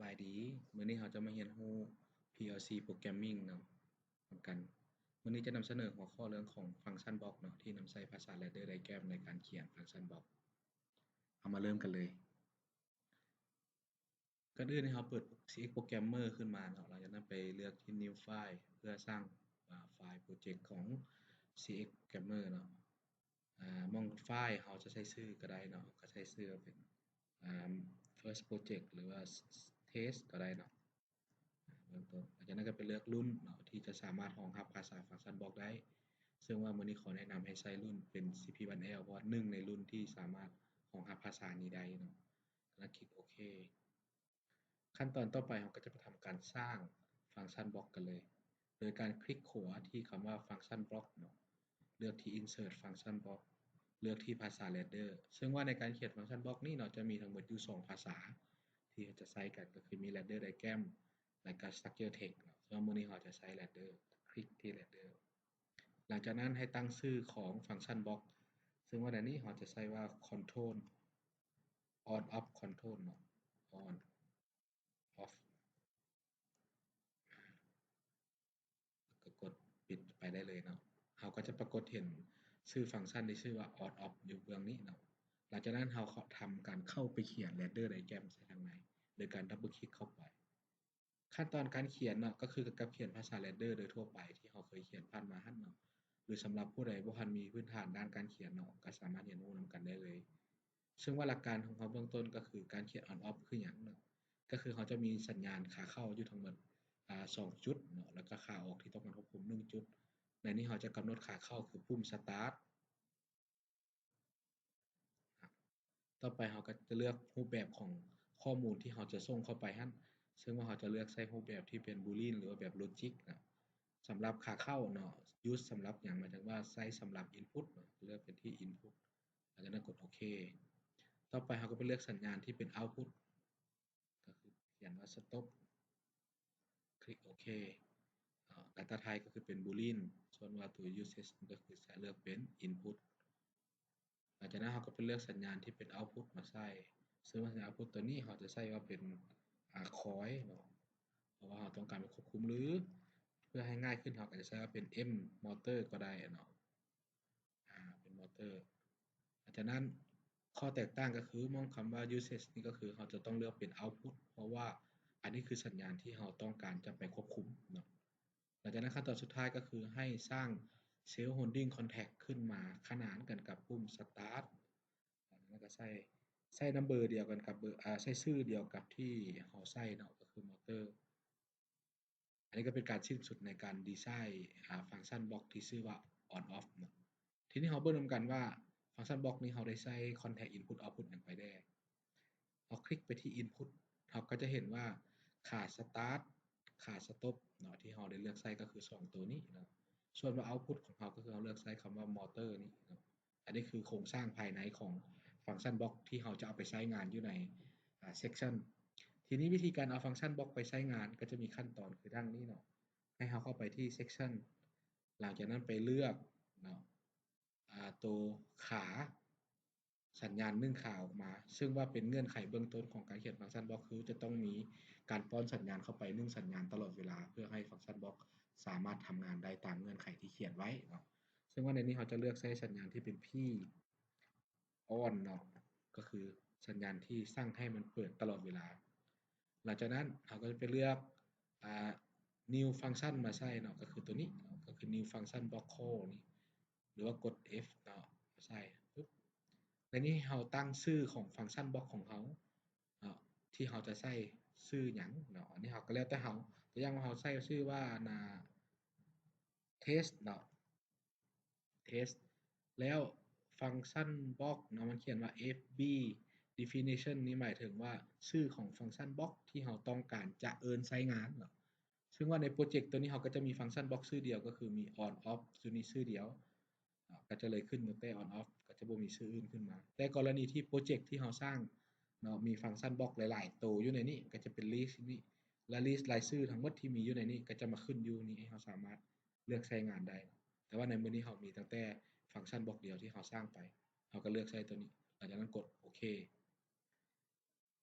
ບາຍດີ, ມື້ນີ້ເຮົາຈະມາຮຽນຮູ້ ພີແອລຊີ Programming ເນາະ ນຳກັນ. ມື້ນີ້ຈະນຳສະເໜີຫົວຂໍ້ເລື່ອງຂອງ Function Block ເນາະ ທີ່ນຳໃຊ້ພາສາ Ladder Diagram ໃນການຂຽນ Function Block. ເຮົາມາເລີ່ມກັນເລີຍ. ກ່ອນອື່ນໃຫ້ເຮົາເປີດ ຊີເອັກ Programmer ຂຶ້ນມາເນາະ, ຫຼັງຈາກນັ້ນໄປເລືອກທີ່ New File ເພື່ອສ້າງ ອາ ໄຟລ໌ໂປຣເຈັກຂອງ ຊີເອັກ Programmer ເນາະ. ອາ ໝ່ອງໄຟລ໌ເຮົາຈະໃສ່ຊື່ກໍໄດ້ເນາະ, ກໍໃສ່ຊື່ວ່າເປັນ ອາ First Project ຫຼືວ່າ Test ກໍໄດ້ເນາະ ເບື້ອງຕົ້ນ. ຫຼັງຈາກນັ້ນກໍໄປເລືອກລຸ້ນເນາະ ທີ່ຈະສາມາດຮອງຮັບພາສາ Function Block ໄດ້, ເຊິ່ງວ່າມື້ນີ້ຂໍແນະນຳໃຫ້ໃຊ້ລຸ້ນເປັນ ຊີພີວັນແອລ ເພາະວ່າໜຶ່ງໃນລຸ້ນທີ່ສາມາດຮອງຮັບພາສານີ້ໄດ້ເນາະ. ແລ້ວຄລິກໂອເຄ. ຂັ້ນຕອນຕໍ່ໄປເຮົາກໍຈະໄປທຳການສ້າງ Function Block ກັນເລີຍ ໂດຍການຄລິກຂວາທີ່ຄຳວ່າ Function Block ເນາະ, ເລືອກທີ່ Insert Function Block, ເລືອກທີ່ພາສາ Ladder. ເຊິ່ງວ່າໃນການຂຽນ Function Block ນີ້ເນາະ ຈະມີທັງໝົດຢູ່ສອງພາສາທີ່ເຮົາຈະໃຊ້ກັນ, ກໍຄືມີ Ladder Diagram ແລະກໍ Structure Text ເນາະ. ເຊິ່ງວ່າມື້ນີ້ເຮົາຈະໃຊ້ Ladder, ຄລິກທີ່ Ladder. ຫຼັງຈາກນັ້ນໃຫ້ຕັ້ງຊື່ຂອງ Function Block, ເຊິ່ງວ່າໃນນີ້ເຮົາຈະໃຊ້ວ່າ Control, On Off Control ເນາະ, On Off ກໍກົດປິດໄປໄດ້ເລີຍເນາະ. ເຮົາກໍຈະປາກົດເຫັນຊື່ຟັງຊັນທີ່ຊື່ວ່າ On Off ຢູ່ເບື້ອງນີ້ເນາະ. ຫຼັງຈາກນັ້ນເຮົາກໍທຳການເຂົ້າໄປຂຽນ Ladder Diagram ໃສ່ທາງໃນ ໂດຍການ Double Click ເຂົ້າໄປ. ຂັ້ນຕອນການຂຽນເນາະ ກໍຄືກັບຂຽນພາສາ Ladder ໂດຍທົ່ວໄປທີ່ເຮົາເຄີຍຂຽນຜ່ານມາຫັ້ນເນາະ, ຫຼືສຳລັບຜູ້ໃດບໍ່ທັນມີພື້ນຖານດ້ານການຂຽນເນາະ ກໍສາມາດຮຽນຮູ້ນຳກັນໄດ້ເລີຍ. ເຊິ່ງວ່າຫຼັກການຂອງເຮົາເບື້ອງຕົ້ນກໍຄືການຂຽນ On Off ຄືຫຍັງເນາະ, ກໍຄືເຮົາຈະມີສັນຍານຂາເຂົ້າຢູ່ທັງໝົດ ອາ ສອງຈຸດເນາະ ແລ້ວກໍຂາອອກທີ່ຕ້ອງການຄວບຄຸມໜຶ່ງຈຸດ. ໃນນີ້ເຮົາຈະກຳນົດຂາເຂົ້າຄືປຸ່ມ Start. ຕໍ່ໄປເຮົາກໍຈະເລືອກຮູບແບບຂອງຂໍ້ມູນທີ່ເຮົາຈະສົ່ງເຂົ້າໄປຫັ້ນ, ເຊິ່ງວ່າເຮົາຈະເລືອກໃຊ້ຮູບແບບທີ່ເປັນ Boolean ຫຼືວ່າແບບ Logic ນະ. ສຳລັບຂາເຂົ້າເນາະ Use ສຳລັບຫຍັງ? ໝາຍເຖິງວ່າໃຊ້ສຳລັບ Input ເນາະ, ເລືອກເປັນທີ່ Input ແລ້ວຈາກນັ້ນກົດໂອເຄ. ຕໍ່ໄປເຮົາກໍໄປເລືອກສັນຍານທີ່ເປັນ Output ກໍຄືຂຽນວ່າ Stop ຄລິກໂອເຄ. ອາ Data Type ກໍຄືເປັນ Boolean, ສ່ວນວ່າຕົວ Usage ກໍຄືຈະເລືອກເປັນ Input. ຫຼັງຈາກນັ້ນເຮົາກໍໄປເລືອກສັນຍານທີ່ເປັນ Output ມາໃສ່, ເຊິ່ງວ່າສັນຍານ Output ຕົວນີ້ເຮົາຈະໃສ່ວ່າເປັນ ອາ Coil ເນາະ ເພາະວ່າເຮົາຕ້ອງການໄປຄວບຄຸມ, ຫຼືເພື່ອໃຫ້ງ່າຍຂຶ້ນເຮົາກໍຈະໃສ່ວ່າເປັນ M Motor ກໍໄດ້ເນາະ. ອາ ເປັນ Motor. ຫຼັງຈາກນັ້ນຂໍ້ແຕກຕ່າງກໍຄືໝ່ອງຄຳວ່າ Usage ນີ້ກໍຄືເຮົາຈະຕ້ອງເລືອກເປັນ Output ເພາະວ່າອັນນີ້ຄືສັນຍານທີ່ເຮົາຕ້ອງການຈະໄປຄວບຄຸມເນາະ. ຫຼັງຈາກນັ້ນຂັ້ນຕອນສຸດທ້າຍກໍຄືໃຫ້ສ້າງ Self Holding Contact ຂຶ້ນມາຂະໜານກັນກັບປຸ່ມ Start ແລ້ວກໍໃສ່ ໃສ່ນຳເບີດຽວກັນກັບເບີ ອາ ໃສ່ຊື່ດຽວກັບທີ່ເຮົາໃສ່ເນາະ ກໍຄື Motor. ອັນນີ້ກໍເປັນການສິ້ນສຸດໃນການດີໄຊ ອາ Function Block ທີ່ຊື່ວ່າ On Off ເນາະ. ທີນີ້ເຮົາເບິ່ງນຳກັນວ່າ Function Block ນີ້ເຮົາໄດ້ໃຊ້ Contact Input Output ຫຍັງໄປແດ່. ເຮົາຄລິກໄປທີ່ Input ເຮົາກໍຈະເຫັນວ່າຂາ Start ຂາ Stop ເນາະ ທີ່ເຮົາໄດ້ເລືອກໃຊ້ກໍຄືສອງໂຕນີ້ເນາະ. ສ່ວນວ່າ Output ຂອງເຮົາກໍຄືເຮົາເລືອກໃຊ້ຄຳວ່າ Motor ນີ້ເນາະ. ອັນນີ້ຄືໂຄງສ້າງພາຍໃນຂອງ Function Block ທີ່ເຮົາຈະເອົາໄປໃຊ້ງານຢູ່ໃນ ອາ Section. ທີນີ້ວິທີການເອົາ Function Block ໄປໃຊ້ງານກໍຈະມີຂັ້ນຕອນຄືດັ່ງນີ້ເນາະ. ໃຫ້ເຮົາເຂົ້າໄປທີ່ Section ຫຼັງຈາກນັ້ນໄປເລືອກເນາະ ອາ ໂຕຂາສັນຍານໜຶ່ງຂາອອກມາ, ເຊິ່ງວ່າເປັນເງື່ອນໄຂເບື້ອງຕົ້ນຂອງການຂຽນ Function Block ຄືຈະຕ້ອງມີການປ້ອນສັນຍານເຂົ້າໄປໜຶ່ງສັນຍານຕະຫຼອດເວລາ ເພື່ອໃຫ້ Function Block ສາມາດທຳງານໄດ້ຕາມເງື່ອນໄຂທີ່ຂຽນໄວ້ເນາະ. ເຊິ່ງວ່າໃນນີ້ເຮົາຈະເລືອກໃຊ້ສັນຍານທີ່ເປັນ P on ເນາະ, ກໍຄືສັນຍານທີ່ສັ່ງໃຫ້ມັນເປີດຕະຫຼອດເວລາ. ຫຼັງຈາກນັ້ນເຮົາກໍຈະໄປເລືອກ ອາ New Function ມາໃສ່ເນາະ, ກໍຄືຕົວນີ້ເນາະ, ກໍຄື New Function Block Call ນີ້ ຫຼືວ່າກົດ F ເນາະ ມາໃສ່ປຶບ. ໃນນີ້ໃຫ້ເຮົາຕັ້ງຊື່ຂອງ Function Block ຂອງເຮົາເນາະ ທີ່ເຮົາຈະໃສ່ຊື່ຫຍັງເນາະ, ອັນນີ້ເຮົາກໍແລ້ວແຕ່ເຮົາ. ຕົວຢ່າງວ່າເຮົາໃສ່ຊື່ວ່າ ນາ Test ເນາະ Test ແລ້ວ Function Block ເນາະ ມັນຂຽນວ່າ F B Definition ນີ້ໝາຍເຖິງວ່າຊື່ຂອງ Function Block ທີ່ເຮົາຕ້ອງການຈະເອີ້ນໃຊ້ງານເນາະ. ເຊິ່ງວ່າໃນໂປຣເຈັກຕົວນີ້ເຮົາກໍຈະມີ Function Block ຊື່ດຽວ ກໍຄືມີ On Off ຢູ່ນີ້ຊື່ດຽວເນາະ, ກໍຈະເລີຍຂຶ້ນຕັ້ງແຕ່ On Off ກໍຈະບໍ່ມີຊື່ອື່ນຂຶ້ນມາ. ແຕ່ກໍລະນີທີ່ໂປຣເຈັກທີ່ເຮົາສ້າງເນາະ ມີ Function Block ຫຼາຍໆໂຕຢູ່ໃນນີ້ ກໍຈະເປັນ List ນີ້ ແລະ List ລາຍຊື່ທັງໝົດທີ່ມີຢູ່ໃນນີ້ ກໍຈະມາຂຶ້ນຢູ່ນີ້ ໃຫ້ເຮົາສາມາດ ເລືອກໃຊ້ງານໄດ້. ແຕ່ວ່າໃນມື້ນີ້ເຮົາມີຕັ້ງແຕ່ Function Block ດຽວທີ່ເຮົາສ້າງໄປ, ເຮົາກໍເລືອກໃຊ້ຕົວນີ້ ຫຼັງຈາກນັ້ນກົດໂອເຄ.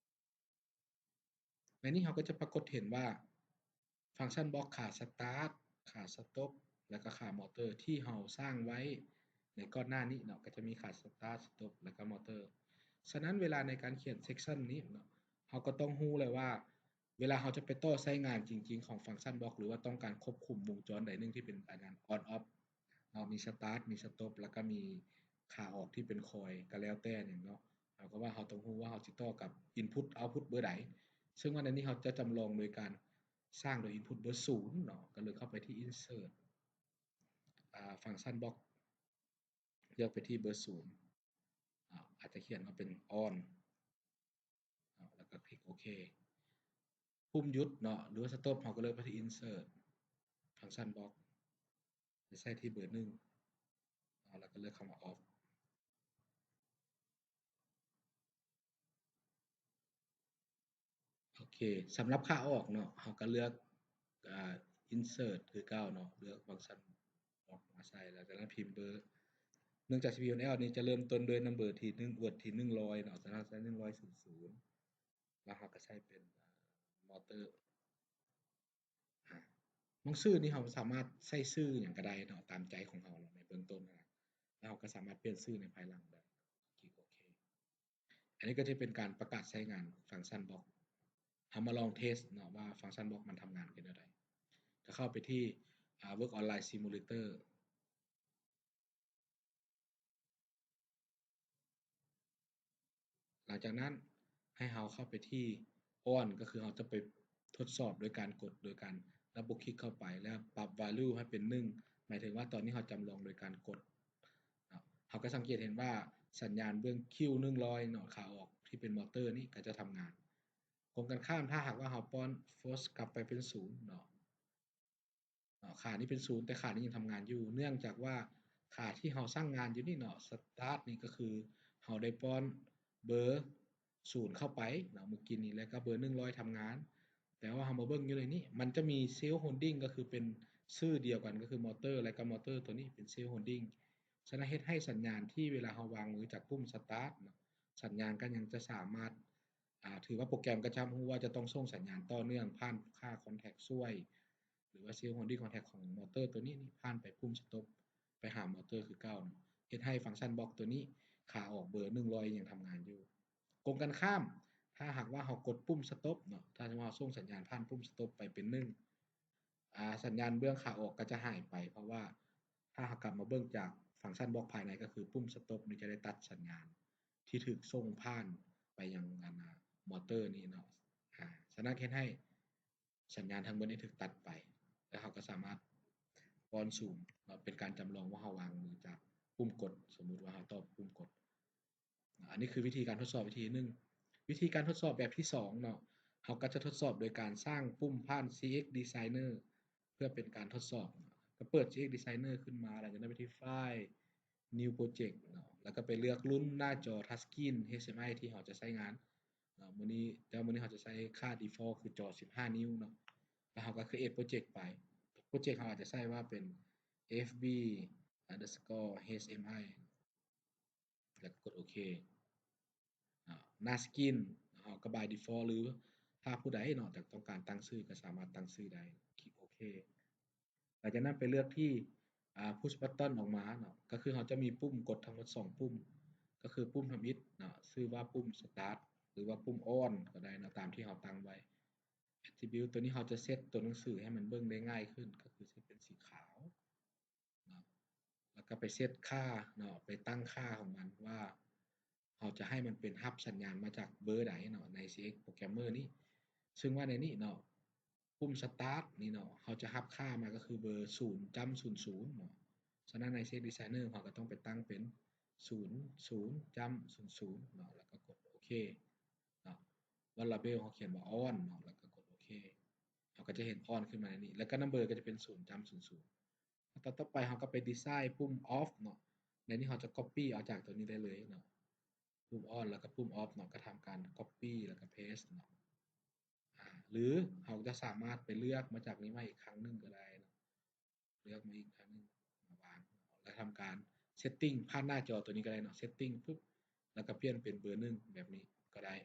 ໃນນີ້ເຮົາກໍຈະປາກົດເຫັນວ່າ ຟັງຊັນບລັອກ ຂາສະຕາດ, ຂາສະຕັອບ ແລ້ວກໍຂາມໍເຕີ ທີ່ເຮົາສ້າງໄວ້ໃນກ່ອນໜ້ານີ້ເນາະ, ກໍຈະມີຂາສະຕາດ, ສະຕັອບ ແລ້ວກໍມໍເຕີ. ສະນັ້ນເວລາໃນການຂຽນເຊັກຊັນນີ້ເນາະ, ເຮົາກໍຕ້ອງຮູ້ແລ້ວວ່າ ເວລາເຮົາຈະໄປຕໍ່ໃຊ້ງານຈິງໆຂອງຟັງຊັນບລັອກ ຫຼືວ່າຕ້ອງການຄວບຄຸມວົງຈອນໃດໜຶ່ງທີ່ເປັນອັນນັ້ນ ອອນອອບເນາະ, ມີສະຕາດ, ມີສະຕັອບ ແລ້ວກໍມີຂາອອກທີ່ເປັນຄອຍ ກໍແລ້ວແຕ່ນີ້ເນາະ. ເຮົາກໍວ່າເຮົາຕ້ອງຮູ້ວ່າເຮົາຊິຕໍ່ກັບອິນພຸດ ເອົາພຸດເບີໃດ, ເຊິ່ງວ່າໃນນີ້ເຮົາຈະຈຳລອງໂດຍການ ສ້າງໂດຍອິນພຸດເບີສູນເນາະ, ກໍເລີຍເຂົ້າໄປທີ່ອິນເສີດ ອາ ຟັງຊັນບລັອກ ເລືອກໄປທີ່ເບີສູນ ອາ ອາດຈະຂຽນວ່າເປັນອອນ ອາ ແລ້ວກໍຄລິກໂອເຄ. ປຸ່ມຢຸດເນາະ ຫຼືວ່າສະຕັອບ ເຮົາກໍເລືອກໄປທີ່ອິນເສີດ ຟັງຊັນບລັອກ ໄປໃສ່ທີ່ເບີໜຶ່ງ ອາ ແລ້ວກໍເລືອກຄຳວ່າອອບ. ໂອເຄ, ສຳລັບຂາອອກເນາະ ເຮົາກໍເລືອກ ອາ ອິນເສີດຄືເກົ່າເນາະ, ເລືອກຟັງຊັນບລັອກມາໃສ່ ແລ້ວຈາກນັ້ນພິມເບີ. ເນື່ອງຈາກ ຊີພີຢູ ແອລ ນີ້ຈະເລີ່ມຕົ້ນດ້ວຍນຳເບີທີ່ໜຶ່ງ ເວີດທີ່ໜຶ່ງຮ້ອຍເນາະ, ສະນັ້ນໃສ່ໜຶ່ງຮ້ອຍສູນສູນ ແລ້ວເຮົາກໍໃສ່ເປັນ ອາ ມໍເຕີ. ອາ ໝັງສືນີ້ເຮົາສາມາດໃສ່ຊື່ຫຍັງກໍໄດ້ເນາະ ຕາມໃຈຂອງເຮົາເນາະ ໃນເບື້ອງຕົ້ນນະ, ແລ້ວເຮົາກໍສາມາດປ່ຽນຊື່ໃນພາຍຫຼັງໄດ້. ຄລິກໂອເຄ. ອັນນີ້ກໍຈະເປັນການປະກາດໃຊ້ງານຟັງຊັນບລັອກ. ເຮົາມາລອງເທສເນາະວ່າຟັງຊັນບລັອກມັນທຳງານເປັນແນວໃດ. ກໍເຂົ້າໄປທີ່ ອາ Work Online Simulator. ຫຼັງຈາກນັ້ນໃຫ້ເຮົາເຂົ້າໄປທີ່ on ກໍຄືເຮົາຈະໄປທົດສອບໂດຍການກົດ ໂດຍການດັບເບິນຄລິກເຂົ້າໄປ ແລ້ວປັບ value ໃຫ້ເປັນໜຶ່ງ ໝາຍເຖິງວ່າຕອນນີ້ເຮົາຈຳລອງໂດຍການກົດເນາະ. ເຮົາກໍສັງເກດເຫັນວ່າສັນຍານເບື້ອງຄິວໜຶ່ງຮ້ອຍເນາະ ຂາອອກທີ່ເປັນມໍເຕີນີ້ກໍຈະທຳງານ. ກົງກັນຂ້າມ ຖ້າຫາກວ່າເຮົາປ້ອນ force ກັບໄປເປັນສູນເນາະ ເນາະ ຂານີ້ເປັນສູນ ແຕ່ຂານີ້ຍັງທຳງານຢູ່ ເນື່ອງຈາກວ່າຂາທີ່ເຮົາສ້າງງານຢູ່ນີ້ເນາະ start ນີ້ກໍຄືເຮົາໄດ້ປ້ອນເບີສູນເຂົ້າໄປເນາະ ມື້ກີ້ນີ້ ແລ້ວກໍເບີໜຶ່ງຮ້ອຍທຳງານ. ແຕ່ວ່າເຮົາມາເບິ່ງຢູ່ໃນນີ້ ມັນຈະມີ self holding ກໍຄືເປັນຊື່ດຽວກັນ ກໍຄືມໍເຕີ ແລ້ວກໍມໍເຕີຕົວນີ້ເປັນ self holding. ສະນັ້ນເຮັດໃຫ້ສັນຍານທີ່ເວລາເຮົາວາງມືຈາກປຸ່ມ start ເນາະ ສັນຍານກໍຍັງຈະສາມາດ ອາ ຖືວ່າໂປຣແກຣມກໍຈະຮູ້ວ່າຈະຕ້ອງສົ່ງສັນຍານຕໍ່ເນື່ອງຜ່ານຄ່າ contact ຊ່ວຍ ຫຼືວ່າ self holding contact ຂອງມໍເຕີຕົວນີ້ນີ້ ຜ່ານໄປປຸ່ມ stop ໄປຫາມໍເຕີຄືເກົ່າເນາະ. ເຮັດໃຫ້ function box ຕົວນີ້ຂາອອກເບີໜຶ່ງຮ້ອຍຍັງທຳງານຢູ່. ກົງກັນຂ້າມ ຖ້າຫາກວ່າເຮົາກົດປຸ່ມ stop ເນາະ ຖ້າເຮົາສົ່ງສັນຍານຜ່ານປຸ່ມ stop ໄປເປັນໜຶ່ງ ອາ ສັນຍານເບື້ອງຂາອອກກໍຈະຫາຍໄປ ເພາະວ່າຖ້າເຮົາກັບມາເບິ່ງຈາກ function box ພາຍໃນ ກໍຄືປຸ່ມ stop ນີ້ຈະໄດ້ຕັດສັນຍານທີ່ຖືກສົ່ງຜ່ານໄປຍັງອັນ ອາ ມໍເຕີນີ້ເນາະ. ອາ ສະນັ້ນເຮັດໃຫ້ ສັນຍານທັງໝົດນີ້ຖືກຕັດໄປ ແລ້ວເຮົາກໍສາມາດປ້ອນສູນເນາະ ເປັນການຈຳລອງວ່າເຮົາວາງມືຈາກປຸ່ມກົດ ສົມມຸດວ່າເຮົາຕອບປຸ່ມກົດ. ອັນນີ້ຄືວິທີການທົດສອບວິທີໜຶ່ງ. ວິທີການທົດສອບແບບທີສອງເນາະ ເຮົາກໍຈະທົດສອບໂດຍການສ້າງປຸ່ມຜ່ານ CX Designer ເພື່ອເປັນການທົດສອບ. ກໍເປີດ CX Designer ຂຶ້ນມາ ແລ້ວຈາກນັ້ນໄປທີ່ File New Project ເນາະ ແລ້ວກໍໄປເລືອກລຸ້ນໜ້າຈໍ Touchscreen HMI ທີ່ເຮົາຈະໃຊ້ງານເນາະ. ມື້ນີ້ ແຕ່ວ່າມື້ນີ້ເຮົາຈະໃຊ້ຄ່າ default ຄືຈໍສິບຫ້ານິ້ວເນາະ ແລ້ວເຮົາກໍ create project ໄປ. Project ເຮົາອາດຈະໃຊ້ວ່າເປັນ FB underscore HMI ແລ້ວກໍກົດໂອເຄ. ອາ ໜ້າ screen ເຮົາກໍ by default ຫຼືຖ້າຜູ້ໃດເນາະ ຈະຕ້ອງການຕັ້ງຊື່ກໍສາມາດຕັ້ງຊື່ໄດ້ ຄລິກໂອເຄ. ຫຼັງຈາກນັ້ນໄປເລືອກທີ່ ອາ push button ອອກມາເນາະ ກໍຄືເຮົາຈະມີປຸ່ມກົດທັງໝົດສອງປຸ່ມ ກໍຄືປຸ່ມທຳອິດເນາະ ຊື່ວ່າປຸ່ມ start ຫຼືວ່າປຸ່ມ on ກໍໄດ້ເນາະ ຕາມທີ່ເຮົາຕັ້ງໄວ້. attribute ຕົວນີ້ເຮົາຈະເຊັດຕົວໜັງສືໃຫ້ມັນເບິ່ງໄດ້ງ່າຍຂຶ້ນ ກໍຄືເຊັດເປັນສີຂາວເນາະ ແລ້ວກໍໄປເຊັດຄ່າເນາະ ໄປຕັ້ງຄ່າຂອງມັນວ່າ ເຮົາຈະໃຫ້ມັນເປັນຮັບສັນຍານມາຈາກເບີໃດເນາະ ໃນ CX Programmer ນີ້ ເຊິ່ງວ່າໃນນີ້ເນາະ ປຸ່ມ Start ນີ້ເນາະ ເຮົາຈະຮັບຄ່າມາກໍຄືເບີສູນຈ້ຳສູນສູນເນາະ. ສະນັ້ນໃນ CX Designer ເຮົາກໍຕ້ອງໄປຕັ້ງເປັນສູນສູນຈ້ຳສູນສູນເນາະ ແລ້ວກໍກົດໂອເຄເນາະ. Variable ເຮົາຂຽນວ່າ on ເນາະ ແລ້ວກໍກົດໂອເຄ. ເຮົາກໍຈະເຫັນ on ຂຶ້ນມາໃນນີ້ ແລ້ວກໍ number ກໍຈະເປັນສູນຈ້ຳສູນສູນ. ຂັ້ນຕອນຕໍ່ໄປເຮົາກໍໄປ design ປຸ່ມ off ເນາະ ໃນນີ້ເຮົາຈະ copy ເອົາຈາກຕົວນີ້ໄດ້ເລີຍເນາະ ປຸ່ມ on ແລ້ວກໍປຸ່ມ off ເນາະ ກໍທຳການ copy ແລ້ວກໍ paste ເນາະ ອາ ຫຼືເຮົາຈະສາມາດໄປເລືອກມາຈາກນີ້ໃໝ່ອີກຄັ້ງໜຶ່ງກໍໄດ້ເນາະ ເລືອກມາອີກຄັ້ງໜຶ່ງ ມາວາງ ແລ້ວທຳການ setting ຜ່ານໜ້າຈໍຕົວນີ້ກໍໄດ້ເນາະ setting ປຶບ ແລ້ວກໍປ່ຽນເປັນເບີໜຶ່ງແບບນີ້ກໍໄດ້.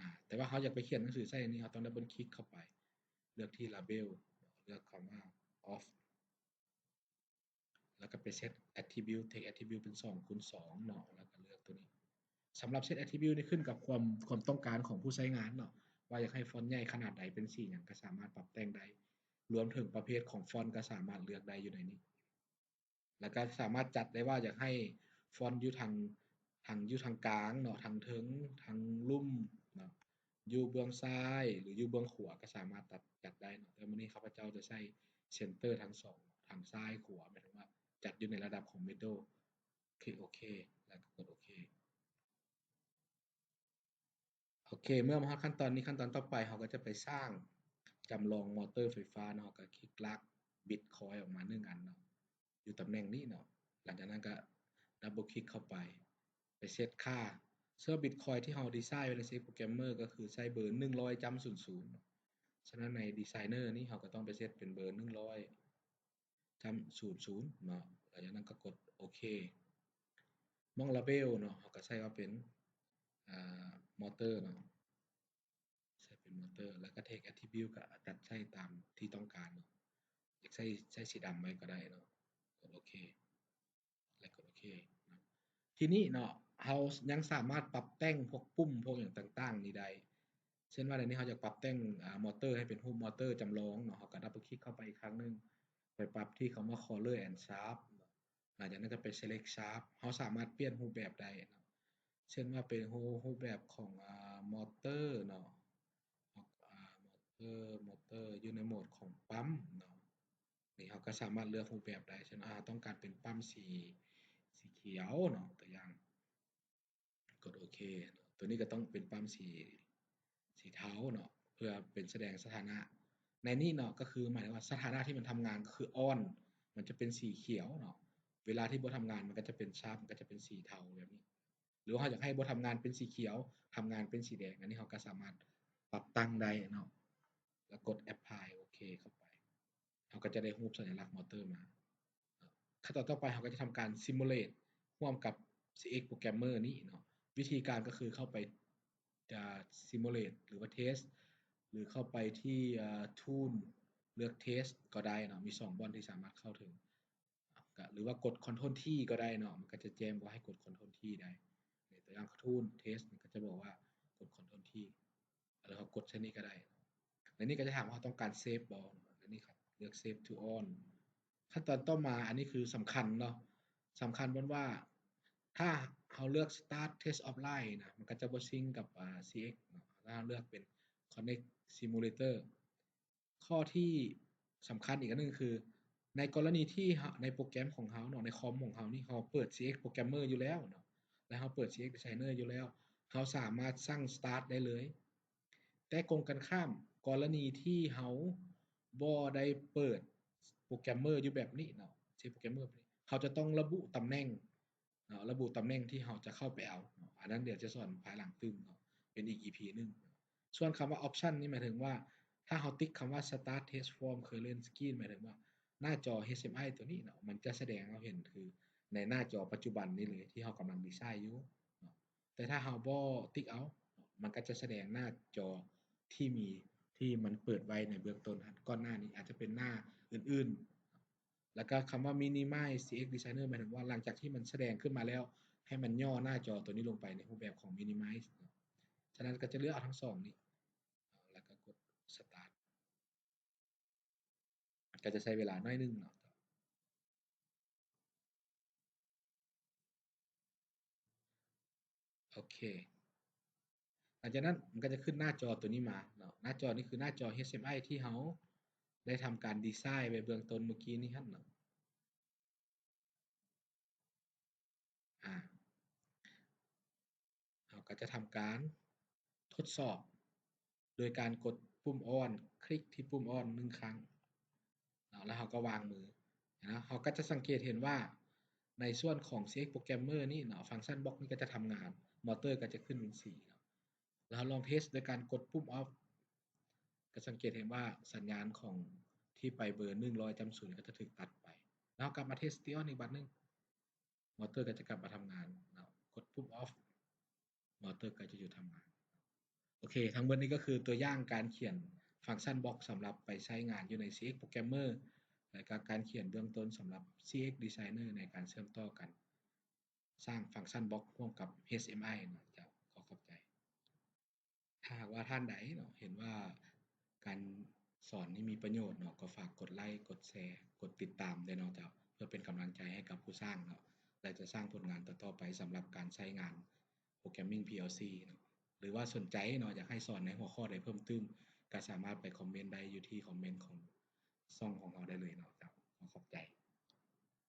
ອາ ແຕ່ວ່າເຮົາຢາກໄປຂຽນໜັງສືໃສ່ອັນນີ້ ເຮົາຕ້ອງດັບເບິນຄລິກເຂົ້າໄປ ເລືອກທີ່ Label ເນາະ ເລືອກຄຳວ່າ Off ແລ້ວກໍໄປ Set Attribute Text Attribute ເປັນສອງຄູນສອງເນາະ ແລ້ວກໍເລືອກຕົວນີ້. ສຳລັບ Set Attribute ນີ້ຂຶ້ນກັບຄວາມ ຄວາມຕ້ອງການຂອງຜູ້ໃຊ້ງານເນາະ ວ່າຢາກໃຫ້ຟອນໃຫຍ່ຂະໜາດໃດ ເປັນສີຫຍັງ ກໍສາມາດປັບແຕ່ງໄດ້ ລວມເຖິງປະເພດຂອງຟອນກໍສາມາດເລືອກໄດ້ຢູ່ໃນນີ້. ແລ້ວກໍສາມາດຈັດໄດ້ວ່າຢາກໃຫ້ຟອນຢູ່ທາງ ທາງ ຢູ່ທາງກາງເນາະ ທາງເທິງ ທາງລຸ່ມເນາະ ຢູ່ເບື້ອງຊ້າຍ ຫຼື ຢູ່ເບື້ອງຂວາ ກໍສາມາດຕັດ ຈັດໄດ້ເນາະ. ແຕ່ມື້ນີ້ຂ້າພະເຈົ້າຈະໃຊ້ Center ທັງສອງ ທັງຊ້າຍຂວາ ໝາຍເຖິງວ່າຈັດຢູ່ໃນລະດັບຂອງ Middle. ຄລິກໂອເຄ ແລ້ວກໍກົດໂອເຄ. ໂອເຄ ເມື່ອມາຮອດຂັ້ນຕອນນີ້ ຂັ້ນຕອນຕໍ່ໄປເຮົາກໍຈະໄປສ້າງຈຳລອງມໍເຕີໄຟຟ້າເນາະ. ເຮົາກໍຄລິກລາກບິດຄອຍອອກມາໜຶ່ງອັນເນາະ ຢູ່ຕຳແໜ່ງນີ້ເນາະ. ຫຼັງຈາກນັ້ນກໍດັບເບິນຄລິກເຂົ້າໄປ ໄປເຊັດຄ່າ. ເຊິ່ງບິດຄອຍທີ່ເຮົາດີໄຊໄວ້ໃນ CX Programmer ກໍຄືໃຊ້ເບີໜຶ່ງຮ້ອຍຈ້ຳສູນສູນ. ສະນັ້ນໃນ Designer ນີ້ເຮົາກໍຕ້ອງໄປເຊັດເປັນເບີໜຶ່ງຮ້ອຍ ຈ້ຳສູນສູນເນາະ. ຫຼັງຈາກນັ້ນກໍກົດໂອເຄ. ໝ່ອງ Label ເນາະ ເຮົາກໍໃສ່ວ່າເປັນ ອາ ມໍເຕີເນາະ ໃສ່ເປັນມໍເຕີ ແລ້ວກໍ Text Attribute ກໍຕັດໃສ່ຕາມທີ່ຕ້ອງການເນາະ. ຢາກໃສ່ ໃສ່ສີດຳໄວ້ກໍໄດ້ເນາະ. ກົດໂອເຄ ແລ້ວກົດໂອເຄເນາະ. ທີນີ້ເນາະ ເຮົາຍັງສາມາດປັບແຕ່ງພວກປຸ່ມພວກຫຍັງຕ່າງໆນີ້ໄດ້. ເຊັ່ນວ່າໃນນີ້ເຮົາຢາກປັບແຕ່ງ ອາ ມໍເຕີໃຫ້ເປັນຮູບມໍເຕີຈຳລອງເນາະ ເຮົາກໍດັບເບິນຄລິກເຂົ້າໄປອີກຄັ້ງໜຶ່ງ ໄປປັບທີ່ຄຳວ່າ Color and Shape ເນາະ. ຫຼັງຈາກນັ້ນກໍໄປ Select Shape ເຮົາສາມາດປ່ຽນຮູບແບບໄດ້ເນາະ. ເຊັ່ນວ່າເປັນຮູບ ຮູບແບບຂອງ ອາ ມໍເຕີເນາະ ອາ ມໍເຕີ ມໍເຕີຢູ່ໃນໂໝດຂອງປ້ຳເນາະ. ນີ້ເຮົາກໍສາມາດເລືອກຮູບແບບໄດ້ ເຊັ່ນ ອາ ເຮົາຕ້ອງການເປັນປ້ຳສີ ສີຂຽວເນາະ ຕົວຢ່າງ ກົດໂອເຄເນາະ. ຕົວນີ້ກໍຕ້ອງເປັນປ້ຳສີ ສີເທົາເນາະ ເພື່ອເປັນສະແດງສະຖານະ. ໃນນີ້ເນາະ ກໍຄືໝາຍເຖິງວ່າສະຖານະທີ່ມັນທຳງານກໍຄື On ມັນຈະເປັນສີຂຽວເນາະ. ເວລາທີ່ບໍ່ທຳງານ ມັນກໍຈະເປັນ Shape ມັນກໍຈະເປັນສີເທົາແບບນີ້. ຫຼືວ່າເຮົາຢາກໃຫ້ບໍ່ທຳງານເປັນສີຂຽວ ທຳງານເປັນສີແດງ ອັນນີ້ເຮົາກໍສາມາດປັບຕັ້ງໄດ້ເນາະ ແລ້ວກົດ Apply ໂອເຄເຂົ້າໄປ. ເຮົາກໍຈະໄດ້ຮູບສັນຍາລັກມໍເຕີມາ. ຂັ້ນຕອນຕໍ່ໄປເຮົາກໍຈະທຳການ Simulate ຮ່ວມກັບ CX Programmer ນີ້ເນາະ. ວິທີການກໍຄືເຂົ້າໄປ ອາ Simulate ຫຼືວ່າ Test ຫຼືເຂົ້າໄປທີ່ ອາ Tool ເລືອກ Test ກໍໄດ້ເນາະ. ມີສອງບ່ອນທີ່ສາມາດເຂົ້າເຖິງ ກະ ຫຼືວ່າກົດ Control T ກໍໄດ້ເນາະ ມັນກໍຈະແຈ້ງວ່າໃຫ້ກົດ Control T ໄດ້. ໃນຕົວຢ່າງ Tool Test ມັນກໍຈະບອກວ່າກົດ Control T ແລ້ວເຮົາກົດໃສ່ນີ້ກໍໄດ້. ໃນນີ້ກໍຈະຖາມວ່າເຮົາຕ້ອງການ Save ບໍ່ ໃນນີ້ຄັບ ເລືອກ Save to All. ຂັ້ນຕອນຕໍ່ມາ ອັນນີ້ຄືສຳຄັນເນາະ ສຳຄັນເບິ່ງວ່າ ຖ້າເຮົາເລືອກ Start Test Offline ນະ ມັນກໍຈະບໍ່ຊິງກັບ ອາ CX ເນາະ. ຖ້າເຮົາເລືອກເປັນ Connect Simulator ຂໍ້ທີ່ສຳຄັນອີກອັນໜຶ່ງຄື ໃນກໍລະນີທີ່ເຮົາ ໃນໂປຣແກຣມຂອງເຮົາເນາະ ໃນຄອມຂອງເຮົານີ້ ເຮົາເປີດ CX Programmer ຢູ່ແລ້ວເນາະ ແລະ ເຮົາເປີດ CX Designer ຢູ່ແລ້ວ ເຮົາສາມາດສັ່ງ Start ໄດ້ເລີຍ. ແຕ່ກົງກັນຂ້າມ ກໍລະນີທີ່ເຮົາບໍ່ໄດ້ເປີດ Programmer ຢູ່ແບບນີ້ເນາະ CX Programmer ແບບນີ້ ເຮົາຈະຕ້ອງລະບຸຕຳແໜ່ງ ເນາະ ລະບຸຕຳແໜ່ງທີ່ເຮົາຈະເຂົ້າໄປເອົາເນາະ. ອັນນັ້ນດຽວຈະສອນພາຍຫຼັງຕື່ມເນາະ ເປັນອີກ ອີພີ ໜຶ່ງ. ສ່ວນຄຳວ່າ Option ນີ້ໝາຍເຖິງວ່າ ຖ້າເຮົາຕິກຄຳວ່າ Start Test from Current Screen ໝາຍເຖິງວ່າ ໜ້າຈໍ HMI ຕົວນີ້ເນາະ ມັນຈະສະແດງໃຫ້ເຮົາເຫັນຄືໃນໜ້າຈໍປັດຈຸບັນນີ້ເລີຍ ທີ່ເຮົາກຳລັງດີໄຊຢູ່ເນາະ. ແຕ່ຖ້າເຮົາບໍ່ຕິກເອົາ ມັນກໍຈະສະແດງໜ້າຈໍທີ່ມີ ທີ່ມັນເປີດໄວ້ໃນເບື້ອງຕົ້ນຫັ້ນ ກ່ອນໜ້ານີ້ ອາດຈະເປັນໜ້າອື່ນໆ. ແລ້ວກໍຄຳວ່າ Minimize CX Designer ໝາຍເຖິງວ່າ ຫຼັງຈາກທີ່ມັນສະແດງຂຶ້ນມາແລ້ວ ໃຫ້ມັນຫຍໍ້ໜ້າຈໍຕົວນີ້ລົງໄປໃນຮູບແບບຂອງ Minimize ເນາະ. ສະນັ້ນກໍຈະເລືອກເອົາທັງສອງນີ້ ແລ້ວກໍກົດ Start ກໍຈະໃຊ້ເວລາໜ້ອຍໜຶ່ງເນາະ. ໂອເຄ ຫຼັງຈາກນັ້ນມັນກໍຈະຂຶ້ນໜ້າຈໍຕົວນີ້ມາເນາະ. ໜ້າຈໍນີ້ຄືໜ້າຈໍ HMI ທີ່ເຮົາໄດ້ທຳການດີໄຊໄວ້ເບື້ອງຕົ້ນມື້ກີ້ນີ້ຫັ້ນເນາະ. ອາ ເຮົາກໍຈະທຳການທົດສອບໂດຍການກົດປຸ່ມ On ຄລິກທີ່ປຸ່ມ On ໜຶ່ງຄັ້ງເນາະ ແລ້ວເຮົາກໍວາງມືເນາະ. ເຮົາກໍຈະສັງເກດເຫັນວ່າ ໃນສ່ວນຂອງ CX Programmer ນີ້ເນາະ Function Box ນີ້ກໍຈະທຳງານ Motor ກໍຈະຂຶ້ນເປັນສີເນາະ. ແລ້ວເຮົາລອງເທສໂດຍການກົດປຸ່ມ Off ກໍສັງເກດເຫັນວ່າສັນຍານຂອງທີ່ໄປເບີໜຶ່ງຮ້ອຍຈ້ຳສູນກໍຈະຖືກຕັດໄປ. ແລ້ວເຮົາກັບມາເທສທີ່ On ອີກບາດໜຶ່ງ Motor ກໍຈະກັບມາທຳງານເນາະ. ກົດປຸ່ມ Off Motor ກໍຈະຢຸດທຳງານ. ໂອເຄ ທັງໝົດນີ້ກໍຄືຕົວຢ່າງການຂຽນຟັງຊັນບລັອກສຳລັບໄປໃຊ້ງານຢູ່ໃນ CX Programmer ແລະກໍການຂຽນເບື້ອງຕົ້ນສຳລັບ CX Designer ໃນການເຊື່ອມຕໍ່ກັນສ້າງຟັງຊັນບລັອກຮ່ວມກັບ HMI ເນາະ. ເຈົ້າ ຂໍຂອບໃຈ. ຖ້າຫາກວ່າທ່ານໃດເນາະ ເຫັນວ່າການສອນນີ້ມີປະໂຫຍດເນາະ ກໍຝາກກົດໄລ ກົດແຊ ກົດຕິດຕາມແດ່ເນາະເຈົ້າ ເພື່ອເປັນກຳລັງໃຈໃຫ້ກັບຜູ້ສ້າງເນາະ ແລະຈະສ້າງຜົນງານຕໍ່ໆໄປສຳລັບການໃຊ້ງານ Programming PLC ເນາະ. ຫຼືວ່າສົນໃຈເນາະ ຢາກໃຫ້ສອນໃນຫົວຂໍ້ໃດເພີ່ມຕື່ມ ກໍສາມາດໄປຄອມເມັນໄດ້ຢູ່ທີ່ຄອມເມັນຂອງຊ່ອງຂອງເຮົາໄດ້ເລີຍເນາະເຈົ້າ. ຂໍຂອບໃຈ.